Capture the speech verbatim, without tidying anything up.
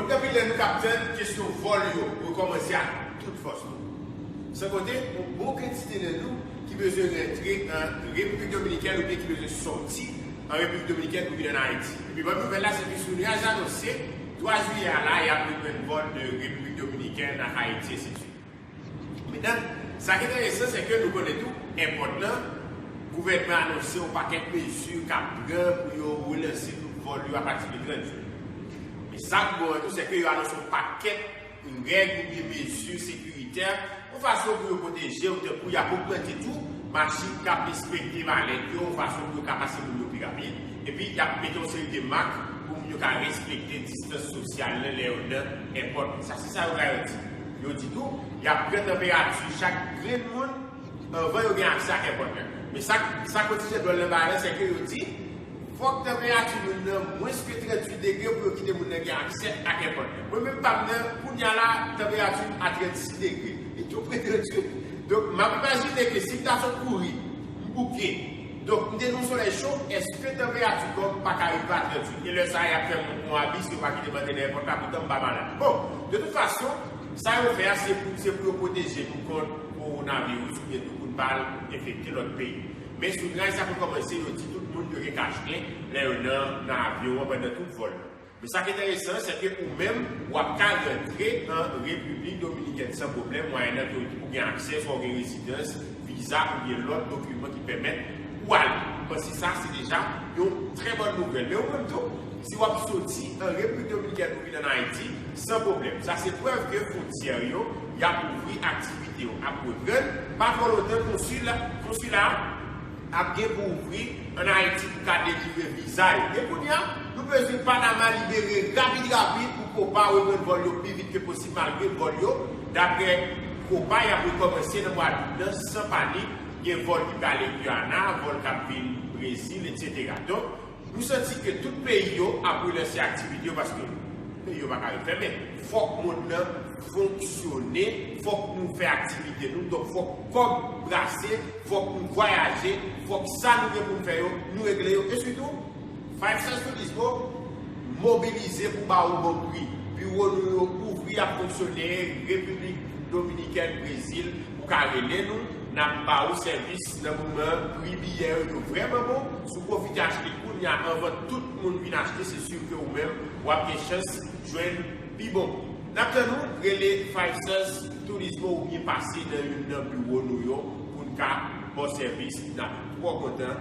Anpil nan nou k ap tann kesyon vòl yo rekòmanse ak tout fòs nou. San konte, yon bon kantite nan nou ki bezwen rantre an Repiblik Dominikèn oubyen ki bezwen sòti an Repiblik Dominikèn pou vin ann Ayiti. Epi bòn nouvèl la, se ke Sunrise anonse twa jiyè a la, y ap reprann vòl de Repiblik Dominikèn ak Ayiti, ensi de suite. Mentnan, sa ki enteresan, se ke nou konnen tou, èpòt lan, gouvènman anonse yon pakèt mezi k ap pran pou yo relanse tout vòl yo apati de trant jen. Men sa k bon an tou, se ke yo anonse yon pakèt règ oubyen mezi sekiritè, yon fason pou yo pwoteje w, tankou y ap ogmante tou machin k ap enspekte malèt yo, yon fason pou yo ka pase moun yo pi rapid. Epi, y ap mete yon seri de mak pou moun yo ka respekte distans sosyal lan lè yo nan èpòt. Sa se sa yo garanti. Yo di tou, y ap pran tanperati chak grenn moun anvan yo gen aksè ak èpòt lan. Men sa, sa k otijen dwòl nan bagay lan, se ke yo di, fòk tanperati moun nan mwens ke tranntuit degre pou yo kite moun nan gen aksè ak èpòt lan. Mwen menm pa m nan, kounye a la, tanperati m a trannsis degre. E tou pre tranntuit. Donk, m ap imajine ke si m ta sot kouri, m bouke. Donk, m te nan yon solèy cho, èske tanperati kò m pa ka rive a tranntuit? E lè sa a, y ap fè m yon abi si yo pa kite m antre nan èpòt la, poutan m pa malad. Bon, de tout fason, sa yo fè a, se pou, se pou yo pwoteje nou kont kowonaviris oubyen tou pou n pa al enfekte lòt peyi. Men Sunrise ap rekòmanse, yo di tout moun yo gen kach nen lè yo nan, nan avyon an pandan tout vòl lan. Men sa k enteresan, se ke ou menm, w ap ka rantre an Repiblik Dominikèn san pwoblèm, mwayennan ke ou gen aksè, swa ou gen rezidans, viza oubyen lòt dokiman ki pèmèt ou ale. Paske sa, se deja yon trè bòn nouvèl. Men ou menm tou, si w ap soti an Repiblik Dominikèn pou vin ann Ayiti, san pwoblèm. Sa se prèv ke fwontyè yo, y ap ouvri, aktivite yo ap reprann. Pa twò lontan, konsila, konsila ap gen pou ouvri ann Ayiti pou ka delivre viza yo. E kounye a, nou bezwen Panama libere rapid rapid pou Copa reprann vòl yo pi vit ke posib, malgre vòl yo, daprè Copa, y ap rekòmanse nan mwa dout lan san panik. Gen vòl ki prale Guyana, vòl k ap vin Brezil, etsetera. Donk, nou santi ke tout peyi yo ap relanse aktivite yo paske peyi yo pa ka ret fèmen. Fòk mond lan fonksyone, fòk nou fè aktivite nou, donk fòk kòb brase, fòk nou vwayaje, fòk sa nou gen pou n fè yo, nou regle yo. E sitou, Five Stars Turismo mobilize pou ba ou bon pri. Biwo nou yo ouvri, ap fonksyone Repiblik Dominikèn, Brezil, ou ka rele nou, n ap ba ou sèvis nan moman. Pri biyè yo, yo vrèman bon. Si w pwofite achte kounye a anvan tout moun vin achte, se si ke ou menm w ap gen chans jwenn pi bon pri. N ap tann ou, rele Five Stars Turismo oubyen pase nan youn nan biwo nou yo pou n ka ba w sèvis. N ap twò kontan